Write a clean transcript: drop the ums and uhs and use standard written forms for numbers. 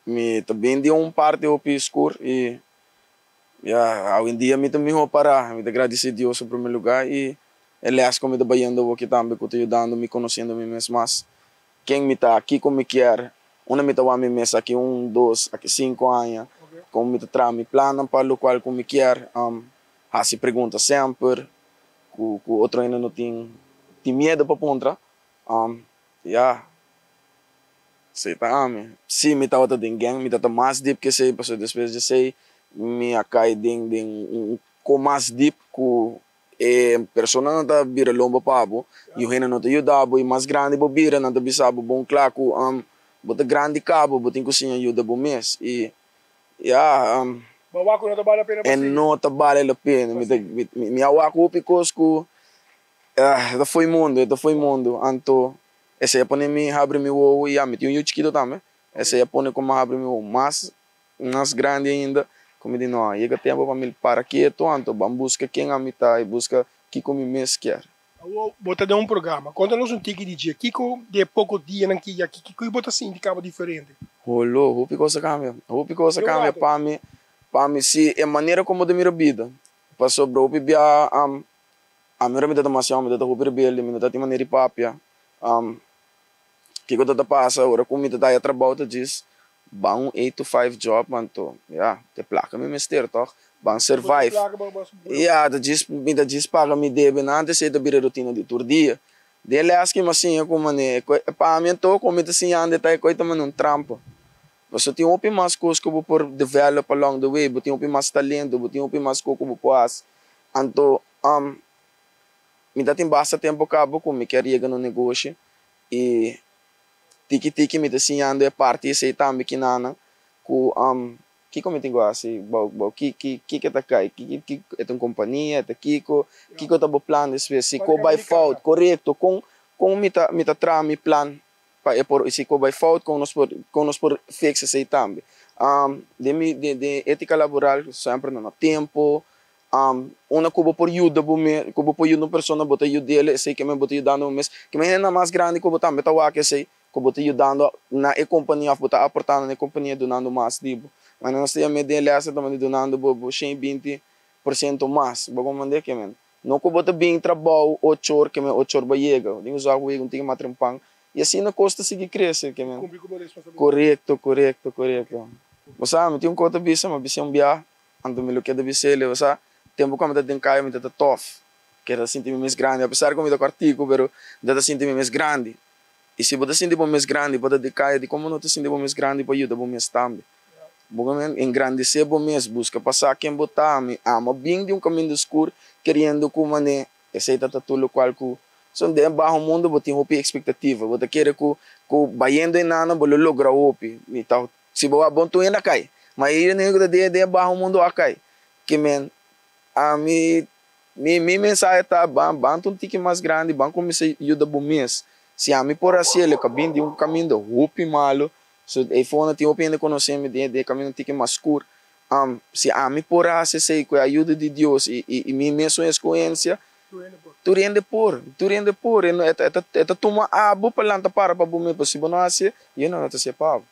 Mi ta bin di un parti hopi skur i ya, awendia mi ta mihó pará. Mi ta gradisí Dios na promé lugá i e lès ku mi ta bayendo awoki tambe ku ta yudando mi konosiendo mi mes mas, ken mi ta, kiko mi kier, unda mi ta wak mi mes aki un, dos, aki sinku aña, kon mi ta traha mi plannan pa lokual ku mi kier, hasi pregunta semper ku ku otro hende no tin tin miedu pa puntra, ya. Esei ta ami. Sí, mi tabata den gang, mi tabata mas dip ku esei, pasobra despues di esei mi a kai den den un ko mas dip ku e personanan ta bira lomba pa bo i un hende no ta yuda bo i mas grandi bo bira nan ta bisa bo bon kla ku bo ta grandi kaba bo tin ku siña yuda bo mes i ya Bo a wak ku no ta bale la pena pa e sigui? no ta bale la pena mi ta mi a wak hopi kos ku e ta fo'i mundu e ta fo'i mundu anto Esei a pone mi habri mi wowo i ami tin un yu chikitu tambe. Esei a pone ku mi habri mi wowo mas mas grandi ainda ku mi di no a yega tempu pa mi para ketu anto ban buska ken ami ta i buska kiko mi mes kier. Awor bo ta den un programa. Konta nos un tiki di dje. Kiko di e poko dianan ki ya aki kiko bo ta sinti kaba diferente? Holo, hopi kos a kambia. Hopi kos a kambia pa mi. Pa mi si e manera komo ta mira bida. Pasobra hopi bia Ami ora mi ta demasiado, mi ta ta hopi rebelde, mi no ta tin manera di papia. Kiko ta ta pasa ora ku mi ta daya trabou ta djis ban un eight to five job anto ya te plaka mi mester tòg ban survive. Ya ta djis mi ta djis paga mi debenan antes esei ta bira rutina di tur dia. Den les ki mi a siña ku manera pa ami anto ku mi ta siñando e ta e koi ta manera un trampa. Pasobra tin hopi mas kos ku bo por develop along the way, bo tin hopi mas talento, bo tin hopi mas kos ku bo por hasi. Anto mi ta tin basta tempu kaba ku mi kier yega na un negoshi i tiki tiki mi ta siñando e parti esei tambe kinanan ku kiko mi tin ku hasi bou bou ki ki kiko ta kai ki ki e ta un kompania e ta kiko kiko ta bo plan despues si ko bai fout korekto kon kon mi ta mi ta traha mi plan pa e por si ko bai fout kon nos por kon nos por fix esei tambe den mi den den etika laboral semper na na tempu Unda ku bo por yuda bo mes, ku bo por yuda un persona, bo ta yud'el esei ke men bo ta yudando bo mes. Ke men hendenan mas grandi ku bo tambe ta wak esei, ku bo ta yudando na e kompania òf bo ta aportando na e kompania dunando mas di bo. Manera nos ta yam'é den e lès ta manda dunando bo bo 120% mas. Bo komprendé ke men? No ku bo ta bin trabou ocho or ke men ocho or bo a yega. Bo tin ku sòru ku bo yega un tiki mas trempan. I asina kos ta sigui krese ke men. Kumpli ku bo responsabilidat. Korekto, korekto, korekto. Bo sa, mi tin un kos ta bisa, mi a bisa un biaha. Anto mi lo keda bis'el, bo sa, tempu ku mi ta den kaya mi ta ta tòf, keda sinti mi mes grandi, apesar ku mi ta kòrtiku, pero mi ta ta sinti mi mes grandi. I si bo ta sinti bo mes grandi pa ta den kaya, dikon bo no ta sinti bo mes grandi pa yuda bo mes tambe? Bo ke men engrandesé bo mes, buska pa sa ken bo ta. Mi ama bin di un kaminda skur keriendo ku manera esei ta ta tur lokual ku son den baho mundu bo tin hopi ekspektativa, bo ta kere ku ku bayendo enana bo lo logra hopi. Mi ta Si bo a bon tur hende a kai. Mayoria di hende ku ta den den baho mundu a kai. Ke men, ami, mi mi mensahe ta, ban ban ta un tiki mas grandi, ban kuminsá yuda bo mes. Si ami por hasi el, e ka bin di un kaminda hopi malu, so ei fondo tin hopi hende konosé mi den den kaminda un tiki mas skur. Si ami por hasi esei ku e ayuda di Dios i i mi mesun eskohensia, tur hende por, tur hende por. E ta e ta tuma abo pa lanta para pa bo mes, pasobra si bo no hasi, hende no ta hasié pa bo.